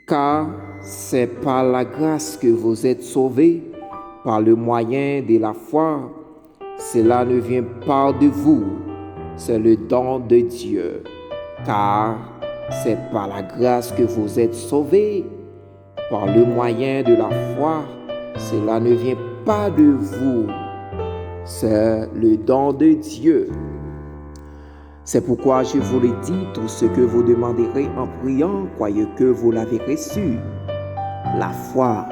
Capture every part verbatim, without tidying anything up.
Car c'est par la grâce que vous êtes sauvés, par le moyen de la foi. Cela ne vient pas de vous, c'est le don de Dieu. Car c'est par la grâce que vous êtes sauvés, par le moyen de la foi. Cela ne vient pas de vous, c'est le don de Dieu. C'est pourquoi je vous le dis, tout ce que vous demanderez en priant, croyez que vous l'avez reçu. La foi.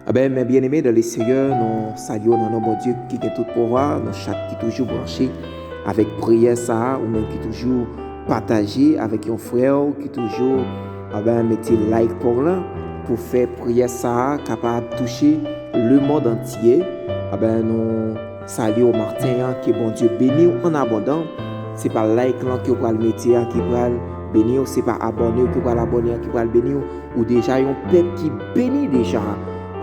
Eben, mes bien-aimés dans le Seigneur, nou salye w nan non Bondye ki gen tout pouvwa, nou chak ki toujou branche avèk priyè sa a, ou menm ki toujou pataje avèk yon frè w ki toujou, eben, mete like pou w lan, pou fè priyè sa a kapab touche le monde entier. Eben, nou salye w maten an, ke Bondye beni w an abondan. Se pa like lan ke w pral mete a ki pral beni w, se pa abòne w ke w pral abòne a ki pral beni w. Ou deja yon pèp ki beni deja,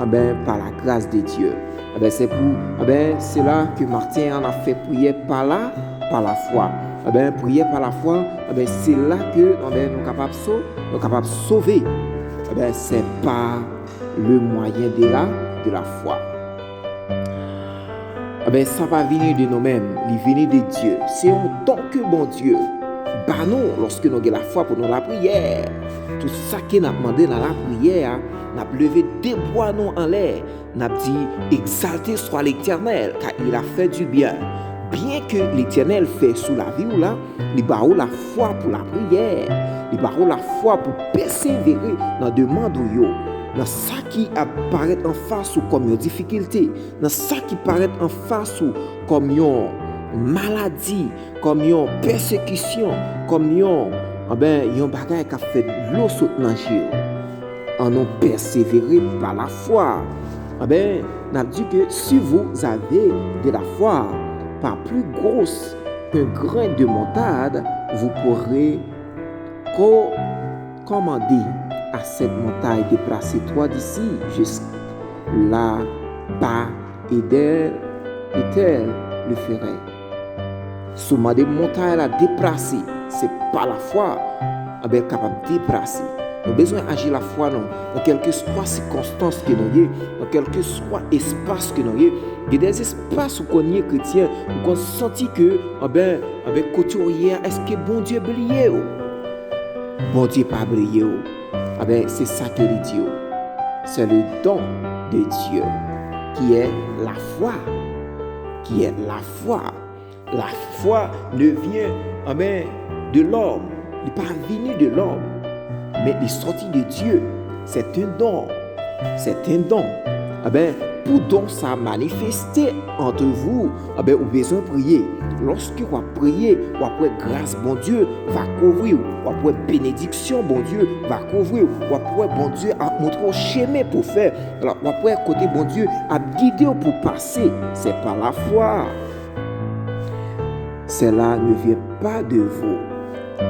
eben, par la grâce de Dieu. Eben, se pou, eben, se la ke maten an n ap fè priyè pa la, pa la foi. Eben, priyè pa la foi, eben, se la ke, eben, nou kapab so-, nou kapab sove. Eben, c'est par le moyen de la, de la foi. Eben, sa pa vini de nou menm, li vini de Dye. Se yon don ke Bondye ba nou lòske nou gen lafwa pou nou lapriyè. Tout sa ke n ap mande nan lapriyè a, n ap leve de bra nou anlè, n ap di, Exalté soit l'Éternel, car il a fait du bien. Byen ke Letènèl fè sou lavi w la, li ba ou lafwa pou lapriyè, li ba ou lafwa pou pèsevere nan demann ou yo, nan sa ki ap parèt anfas ou kòm yon difikilte, nan sa ki parèt anfas ou kòm yon maladi, kòm yon pèsekisyon, kòm yon, anben, yon bagay k ap fè dlo sot nan je w. Annou pèsevere pa lafwa. Anben, n ap di ke si vous avez de la foi, pas plus grosse qu'un grain de moutarde, vous pourrez co-, commander à cette montagne, déplace-toi d'ici jusque là-bas, et elle, et elle le ferait. Si w mande montay la deplase, se pa lafwa, anben, l kapab deplase. Nou bezwen aji lafwa nou, nan kèlkeswa sikonstans ke nou ye, nan kèlkeswa espas ke nou ye. Gen de espas ou konn ye kretyen, ou konn santi ke, anben, anben, kote w ye a, èske Bondye bliye w? Bondye pa bliye w. Anben, se sa ke li di w. C'est le don de Dieu, qui est la foi, qui est la foi. La foi ne vient, anben, de l'homme. Li pa vini de l'homme, men li sòti de Dye. C'est un don. C'est un don. Anben, pou don sa manifeste entre vous, anben, ou bezwen priye. Lòske w ap priye, w ap wè gras Bondye va kouvri w. W ap wè benediksyon Bondye va kouvri w. W ap wè Bondye ap montre w chemen pou fè. W ap wè kote Bondye ap gide w pou pase. C'est par la foi. Cela ne vient pas de vous.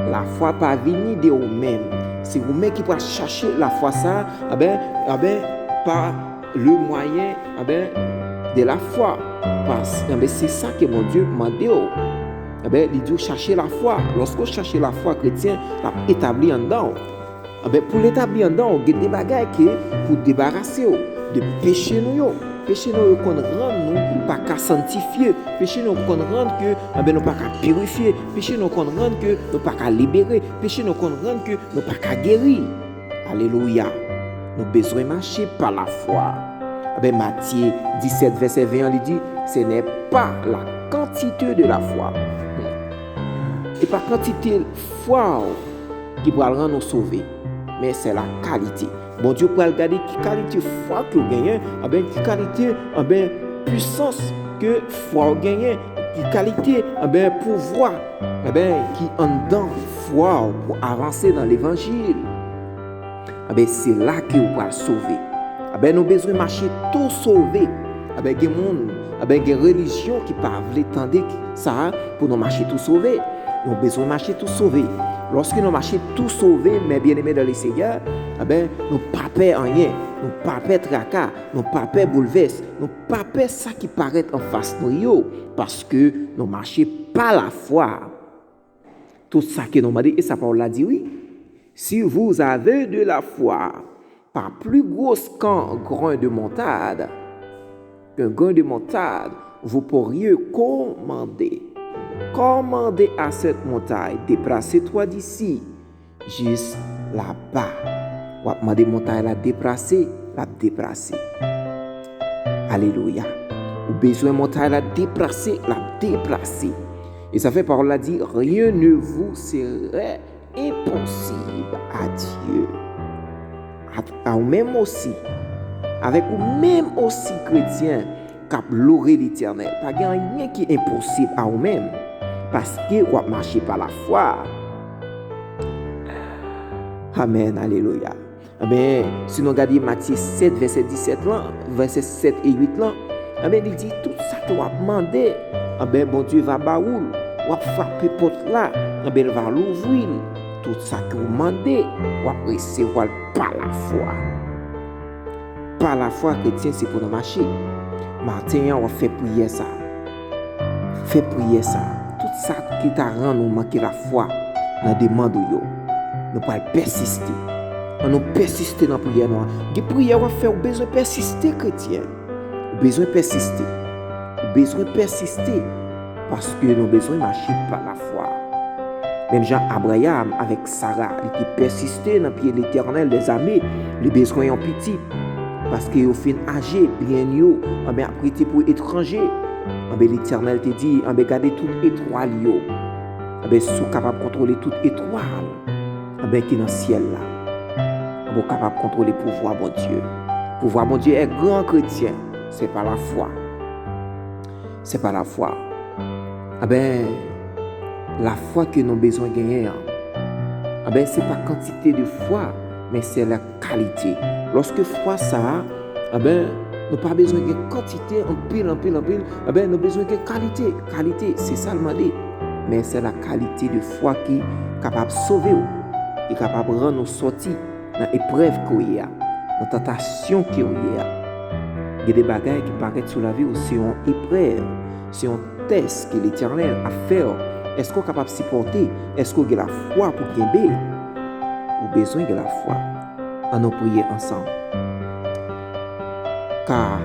Lafwa pa vini de ou menm. Se ou menm ki pral chache lafwa sa, anben, anben, pa le moyen, anben, de la foi. Pas, anben, se sa ke Bondye mande w. Anben, li di w chache lafwa. Lòske w chache lafwa kretyen, l ap etabli anndan w. Anben, pou l etabli anndan w, gen de bagay ke pou debarase w de peche nou yo. Peche nou yo konn rann nou pa ka sanntifye. Peche nou konn rann ke, anben, nou pa ka pirifye. Peche nou konn rann ke nou pa ka libere. Peche nou konn rann ke nou pa ka geri. Alelouya. Nou bezwen mache pa lafwa. Anben, Matye disèt, vèsè ven an, li di, Ce n'est pas la quantité de la foi. E pa kantite fwa w ki pral rann ou sove, men se la kalite. Bondye pral gade ki kalite fwa ke w genyen, anben, ki kalite, anben, pisans ke fwa w genyen, ki kalite, anben, pouvwa, anben, ki anndan fwa w pou avanse nan levanjil. Anben, se la ke w pral sove. Anben, nou bezwen mache tou sove. Anben, gen moun, anben, gen relijyon ki pa vle tande sa a pou nou mache tou sove. Nou bezwen mache tou sove. Lòske nou mache tou sove, mes bien-aimés dans le Seigneur, anben, nou pa pè anyen. Nou pa pè traka. Nou pa pè boulvès. Nou pa pè sa ki parèt anfas nou yo. Paske nou mache pa lafwa. Tout sa ke nou mande, e sa pawòl la di, wi. Si vous avez de la foi, pas plus grosse qu'un grain de moutarde, qu'un grain de moutarde, vous pourriez commander, commander à cette montagne, déplace-toi d'ici, jis laba. W ap mande montay la deplase, l ap deplase. Alelouya. Ou bezwen montay la deplase, l ap deplase. E sa fè pawòl la di, rien ne vous serait impossible à Dieu. A, a ou menm osi. Avèk ou menm osi, kretyen, k ap lore Letènèl. Pa gen anyen ki enposib a ou menm, paske w ap mache pa lafwa. Amèn, alelouya. Ebyen, si nou gade Matye sèt, vèsè disèt lan, vèsè sèt e uit lan, ebyen, li di, tout sa ke w ap mande, ebyen, Bondye va ba ou l. W ap frape pòt la, ebyen, l va louvri l. Tout sa ke w mande, w ap resevwa l pa lafwa. Pa lafwa, kretyen, se pou nou mache. Maten an, w ap fè priyè sa. Fè priyè sa. Tout sa ki ta rann ou manke lafwa nan demann ou yo, nou pral pèsiste. Ann nou pèsiste nan priyè nou an. Gen priyè w ap fè, ou bezwen pèsiste, kretyen. Ou bezwen pèsiste. Ou bezwen pèsiste. Paske nou bezwen mache pa lafwa. Menm jan Abrayam avèk Sara, li te pèsiste nan pye Letènèl dèzame, li bezwen yon pitit. Paske yo fin aje, byen yo, anben ap rete pou etranje. Anben Letènèl te di, anben gade tout etwal yo. Anben si w kapab kontwole tout etwal, anben ki nan syèl la, anben w kapab kontwole pouvwa Bondye. Pouvwa Bondye è gran, kretyen, se pa lafwa. Se pa lafwa. Anben, lafwa ke nou bezwen genyen an, anben, se pa kantite de fwa, men se la kalite. Lòske fwa sa a, anben, nou pa bezwen gen kantite, anpil, anpil, anpil, anben, nou bezwen gen kalite. Kalite, se sa l mande. Men se la kalite de fwa ki kapab sove w, ki kapab rann ou sòti nan eprèv ke w ye a, nan tantasyon ke w ye a. Gen de bagay ki parèt sou lavi w, se yon eprèv, se yon tès ke Letènèl ap fè w. Èske w kapab sipòte? Èske w gen lafwa pou kenbe? Ou bezwen gen lafwa. Ann nou priye ansanm. Car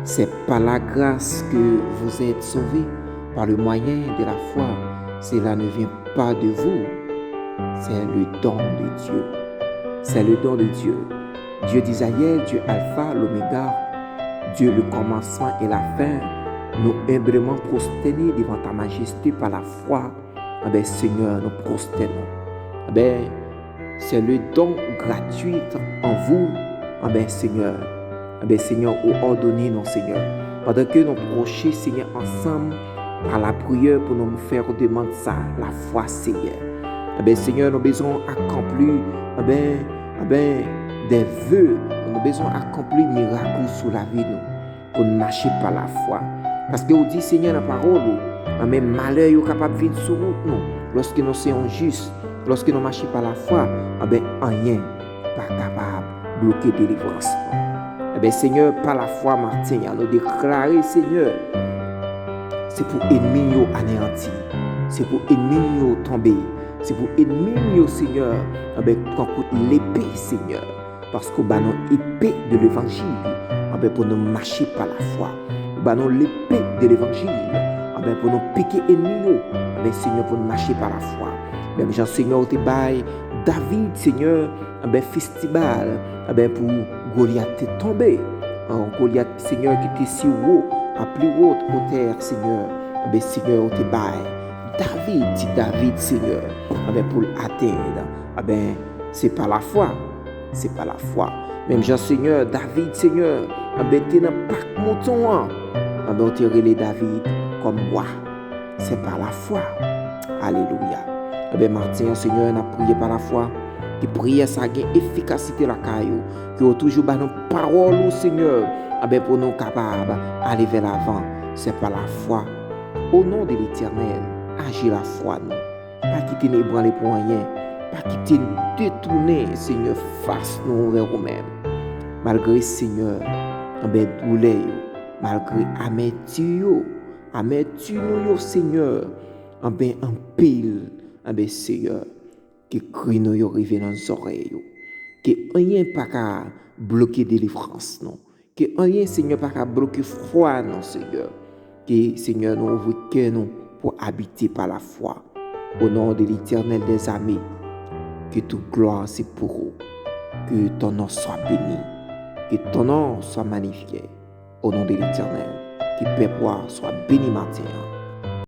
c'est par la grâce que vous êtes sauvés, par le moyen de la foi. Cela ne vient pas de vous, c'est le don de Dieu. C'est le don de Dieu. Dieu d'Israël, Dieu Alpha, l'Oméga, Dieu le commencement et la fin, nous humblement prosternés devant ta majesté par la foi. Anben, Senyè, nou pwostène nou. Anben, c'est le don gratuit en vous. Anben, Senyè, anben, Senyè, ou òdone nou, Senyè. Pandan ke nou pwoche, Senyè, ansanm, pa lapriyè pou nou fè demann sa, lafwa, Senyè. Anben, Senyè, nou bezwen akonpli, anben, anben, des vœux, nou bezwen akonpli mirak ou sou lavi nou, pou n mache pa lafwa. Paske ou di, Senyè, nan pawòl ou, anben, malè yo kapab vin sou wout nou, lòske nou se yon jis, lòske nou mache pa lafwa, anben, anyen pa kapab bloke delivrans nou. Anben, Senyè, pa lafwa maten an, nou deklare, Senyè, se pou ènmi yo aneyanti, se pou ènmi yo tonbe, se pou ènmi yo, Senyè, anben, pran kout lepe, Senyè. Paske w ba nou epe de levanjil, anben, pou nou mache pa lafwa. Ou ba nou lepe de levanjil, anben, pou nou pike ènmi yo, anben, Senyè, pou nou mache pa lafwa. Menm jan, Senyè, ou te bay David, Senyè, anben, fistibal, anben, pou Golyat te tonbe. An, Golyat, Senyè, ki te si wo, a pli wo, o tè, Senyè. Anben, Senyè, ou te bay David, ti David, Senyè, anben, pou l atenn. Anben, se pa lafwa. Se pa lafwa. Menm jan, Senyè, David, Senyè, anben, te nan pak mouton an. Anben, ou te rele David kòm wa. Se pa lafwa. Alelouya. Anben, maten an, Senyè, n ap priye pa lafwa. Ke priyè sa gen efikasite lakay ou. Ke ou toujou ba nou pawòl ou, Senyè. Anben, pou nou kapab ale vè lavan. Se pa lafwa. O non de Letènèl, aji lafwa nou. Pa kite n ebranle pou anyen. Pa kite n detounen, Senyè, fas nou anvè ou menm. Malgre, Senyè, anben, doulè yo, malgre amèti yo, amèti nou yo, Senyè, anben, anpil, anben, Senyè, Ke kri nou yo rive nan zòrèy ou. Ke anyen pa ka bloke delivrans nou. Ke anyen, Senyè, pa ka bloke fwa nou, Senyè. Ke, Senyè, nou ouvri kè nou pou abite pa lafwa. Au nom de l'Éternel des armées, que toute gloire c'est pour vous. Que ton nom soit béni. Que ton nom soit magnifié. Au nom de l'Éternel, ke pèp ou a swa beni maten an.